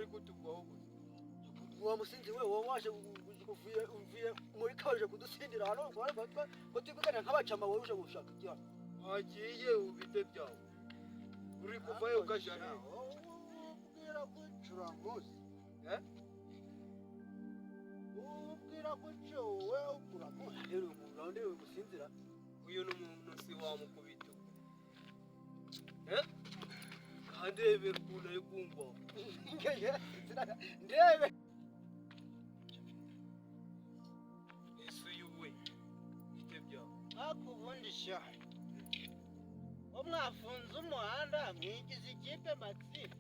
Ari kutugwaho gusa. Wa musinzi we, wowe waje uvuye muri kaje kudusindira hano ngo turi nk'abacama, wowe uje gushaka iki hano? Wagiye ubite byawe, uri kuvayo ukaja he? Ubwira gucura muzi. Eh? Ubwira gucyo wowe uramuzi. Rero uyu muntu urabona uyu musinzira. Uyu ni umuntu si wamukubita, eh, kandi rebera ukuntu ari kungwaho. Ndebe. Ese uyu we bite byawe? Ariko ubundi sha, ko mwafunze umuhanda mwigize ikipe matsinda?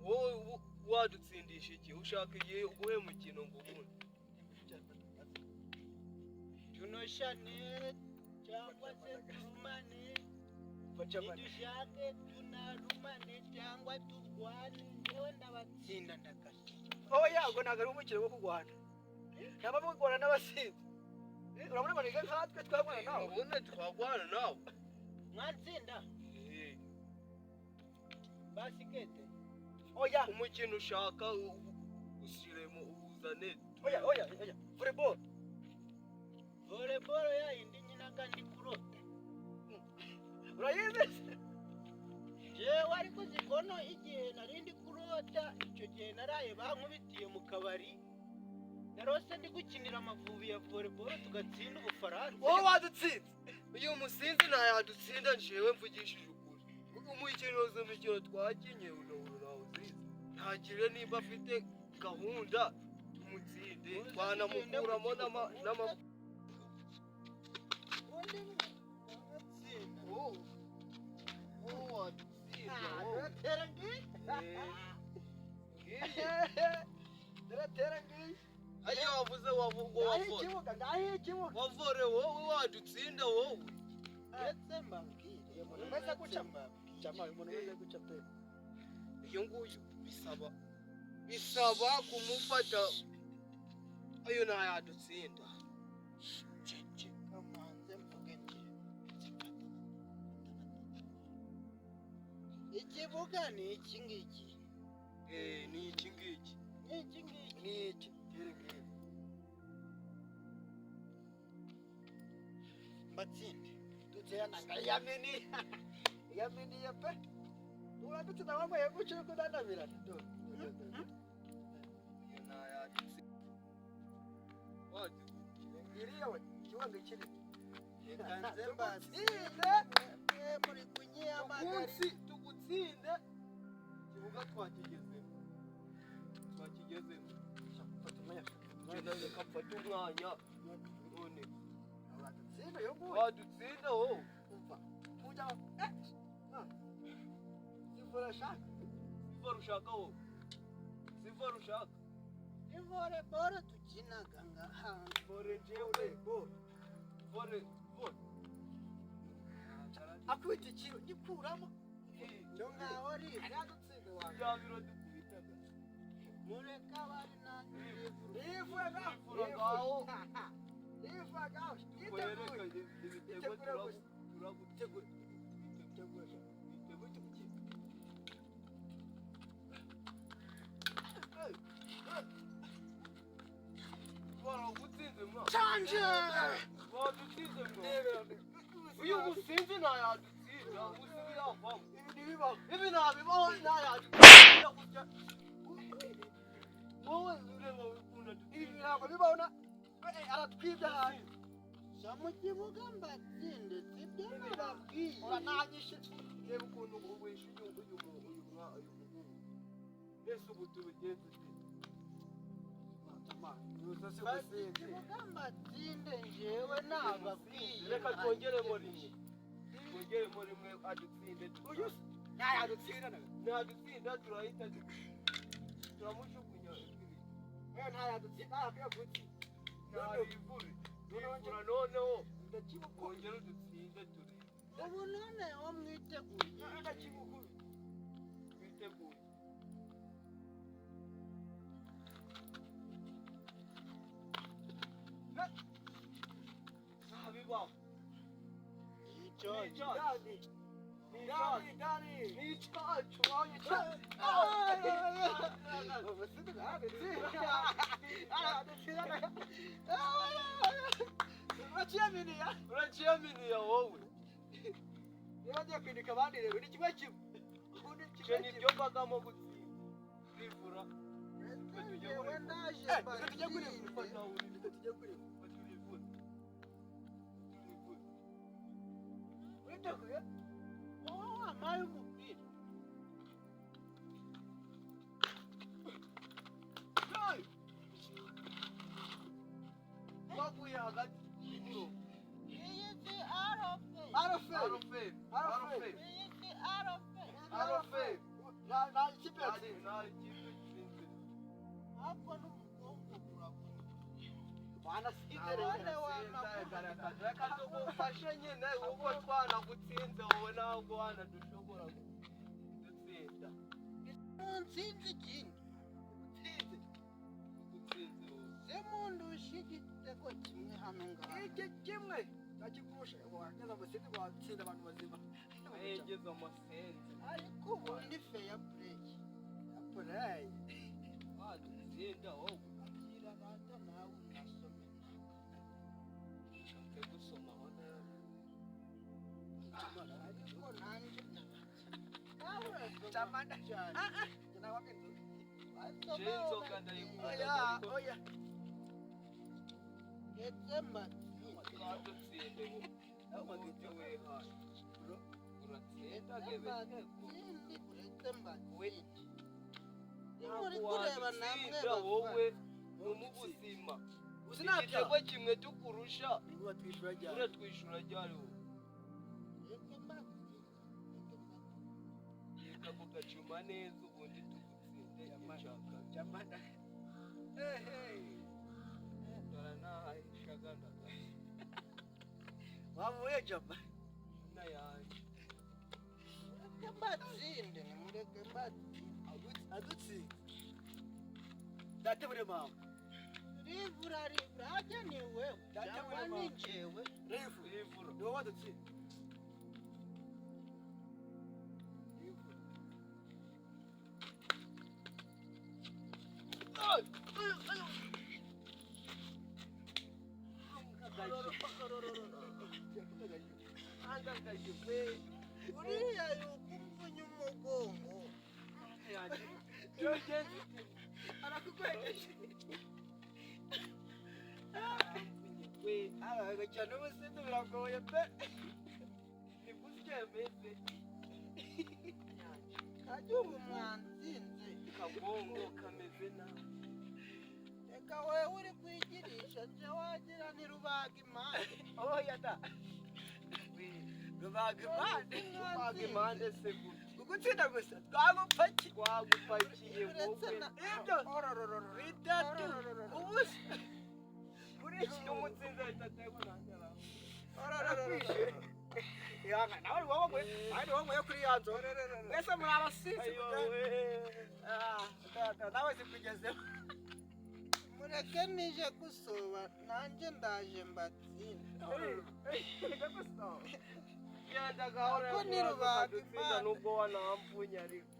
Wowe wadutsindisha iki? Ushaka igihe uguhe mukino ngo ubundi Tunoshane cyangwa se turumane, nidushake tunarumane cyangwa turwane, njyewe ndabatsinda ndakase. Oya, ngo ntabwo ari umukino wo kurwana, ntabwo kurwana n'abasinzi. Urabona maniga nkatwe twagwana nawe? Urabona twagwana nawe? Mwatsinda. Eh, Basikete. Oya. Umukino ushaka ushyiremo uzane. Oya, oya, oya, volleyball. Volleyball yayindi nyinaga ndi kurota. Urayizi se? Jewe ariko zikono igihe nari ndi kurota, icyo gihe naraye bankubitiye mu kabari, narose ndi gukinira Amavubi ya volleyball tugatsinda Ubufaransa. Wowe wadutsinze. Uyu musinzi ntayadutsinda. Njyewe mvugishije ukuri, umukino, izo mikino twakinye uno ntawe uzizi. Ntagire nimba afite gahunda tumutsinde, twanamukuramo n'ama Ubundi mwatsinda. Wowe, wowe wadutsinda wowe. Turatera ngiyi. Eh, ngiyi. Turatera ngiyi. Hajya wavuze wavuga Ngaho wavore. ikibuga, ngaho ikibuga. Wavore wowe wadutsinda wowe. Ndetse mbabwire. Umuntu umeze gutya. Ndetse mbabwire. Chama, umuntu umeze gutya pe. Uyu nguyu bisaba kumufata, ayo ntayadutsinda. Ceceka manze mvuge njye. Ikibuga ni iki ngiki. Eh, ni iki ngiki. Ni iki ngiki. Ni iki tere ngiyi. Mbatsinde. Dutera yamini, yaminiye pe. Uradutsinda wambaye gutya, uri kudandamirana. Do, do, do, do. Uyu ntayadutsinda. Ngiriya we, ikibuga ngikiri. Reka nze mbatsinde. Tugutsinde. Mwe muri kunyihamagara. Tugunsi tugutsinde, ikibuga twakigezemo, twakigezemo. Fata umwanya. Genda, reka mfate umwanya none. Uradutsinda uyu nguyu. Wadutsinda wowe. Umva kujya, eh, ah. Sivura shaka. Siva rushaka wowe, siva rushaka. Ni volleyball tukinaga ngaha. Vore njyewe. Ball. Vore, vore. Akubita ikiro gikuramo. Cyo ngaho rivu. Aradutsinda wanjye. Bya biro dukubitaga. Mureka bari nanjye. Rivuye ngaho. Rivura ngaho. Rivuye ngaho. Tukwereka Yiteguye. ibitego. Itegure gusa. Turagutegura. Itegure. Ibitego tukiri. Baragutsinze mwa. Canje! Badutsinze mwa. Uyu musinzi ntayadutsinda, ubu yavamo. Ibi ntibibaho. Ibi ntabibaho, ntayadutsinda gutya. Wowe ureba ukunda. Ibi ntabwo bibaho na aratwibye ahantu. Sha, mu kibuga mbatsinde, sibyo nababwiye? Urananyishe. Reba ukuntu wishe uyu muhungu. Mbese ubu tubigenze ute? Fata ikibuga mbatsinde, njyewe nababwiye. Reka twongeremo rimwe, twongeremo rimwe adutsinde. Uyu se ntayadutsinda nawe. Ntadutsinda, turahita turamujugunya. Wewe ntayadutsinda, ntakwiye gutsinda. Ntabivure nivura noneho. Ndakibukubita. Wongere udutsinde turebe. Ubu noneho mwiteguye? Ndakibukubita. Twiteguye. Ntabibaho. Icyo. Ni icyacu. Dani. Ni Dani, icyacu. Dani. Ni icyacu. Wabonye icyacu. Musinzi aradutsinda. Aradutsinda. Uraciyaminiya. Uraciyaminiya wowe. Niba agiye kwindika abandi rero ni kimwe kimwe. Ubundi kimwe Nibyo kimwe. mbagamo gutsinda. Rivura. Njyewe ndaje Reka tujye kuri mbatsinde. Reka tujye kuri Turivura. Turivura. Witeguye? Wowe wampaye umupira. Hey! Baguye hagati y'imirongo. Iyi si arofe. Arofe. Arofe. Arofe. Iyi si arofe. Arofe. Nta ikipe yatsinze. Nta ikipe itsinze. Ariko n'umugongo uravunika. Wanasinze None rero. wamaguru. Reka tugufashe nyine kuko twanagutsinze wowe ntabwo wanadushobora gutsinda. Munsinze ikindi. Utsinze. Gutsinze wowe. Se mundusha igitego kimwe hano ngaha. Iki kimwe. Ntakikurusha. Wageze amatsinda watsinda abantu bazima. Yegeze amasenze. Ariko ubundi fair play. Play. Wadutsinda wowe. Akira rata nawe unasome. Ushatse gusomaho nabi. Ariko nanjye nawe urasoma Chamana. cyane. Nawe inzoga. Wasoma Je inzoga ugatsinda. ndayikunda. Oya, oya. Ndetse mbatsinde. Wadutsinze wowe. Ibyo wihaye. Uratsinda gebetego. Mbatsinde uretse mbatsinde. Ntabwo Muri kureba namwe wadutsinda wowe bafana. ni mu buzima. Uzi nabya. Igitego kimwe tukurusha Niba twishyura ryari. uratwishyura ryari wowe. Reka mbatsinde. Reka mbatsinde. Reka kugacuma neza ubundi tugutsinde icaka. Jamana. Hey, hey. Dore nahahishaga ndagasa. Wavuye jama. Na yanjye. Reka mbatsinde nimureke mbatsinde. Adutsinze. Date buri mama. Rivura rivura hajya ni wewe Data cyangwa we ni mama. njyewe. Rivu. Rivura. Ni wowe wadutsinze. Rivu. Uriya yuko umvunya umugongo. Arakugwegeje. Gukina n'ubusinzi biragoye pe. Ni gutya meze. Hajya ubu mwanzinze. Kagongo kameze nabi. Reka wewe uri kwigirisha nje wagira ni rubaga impande. Oya da. Rubaga impande. Rubaga impande se gute. Kugutsinda gusa. Twagupakiye. Twagupakiye Uretse wowe. na Ibyo. Bitatu. Ubusa. Kuri iki. N'umutsinzi ahita ategwa nanjye araho. Arakwishe. Yanga nawe wowe ari wowe kuri ya nzu. Mwese muri abasinzi. Ayo we. Ah, data nawe zikugezeho. Mureke nije gusoba nanjye ndaje mbatsinde. Genda gahora Ako ni rubaga ukadutsinda impande. nubwo wanamvunya ariko.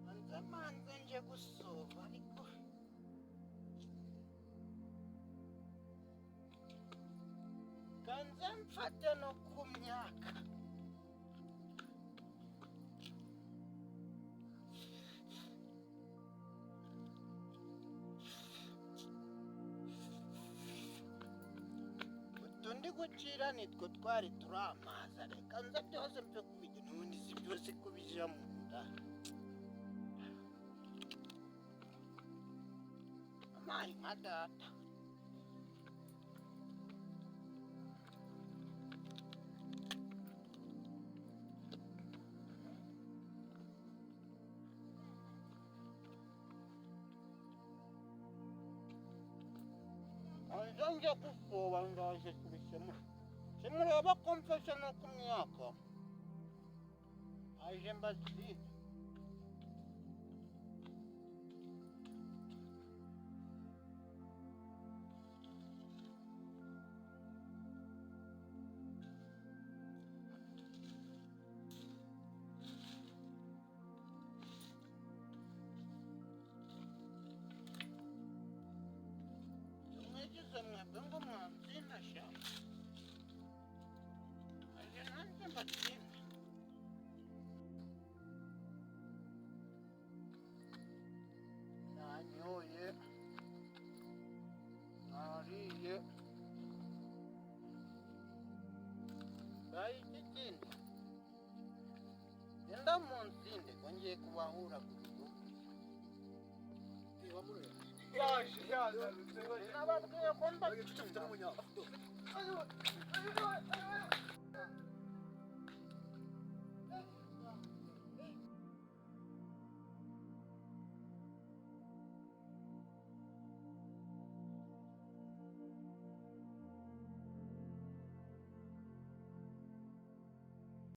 Manze manze nje gusoba ariko kanze mfate no ku myaka. Utundi gucira nitwo twari turamaza reka nze byose mpe kubijya n'ubundi si byose kubijya mu nda. Amayi nka data. Nze nje gusoba ndaje kubikemura. Simureba ko mfashe no ku myaka. Aje mbatsinde. Mbatsinda. Nanyoye, nariye. Baye iki kindi? Genda munsinde ko ngiye kubahura ku rugo. Reba mureba. Yaje yagarutse. Nababwiye ko Igicucu ufite mbatsinda. n'umunyafu.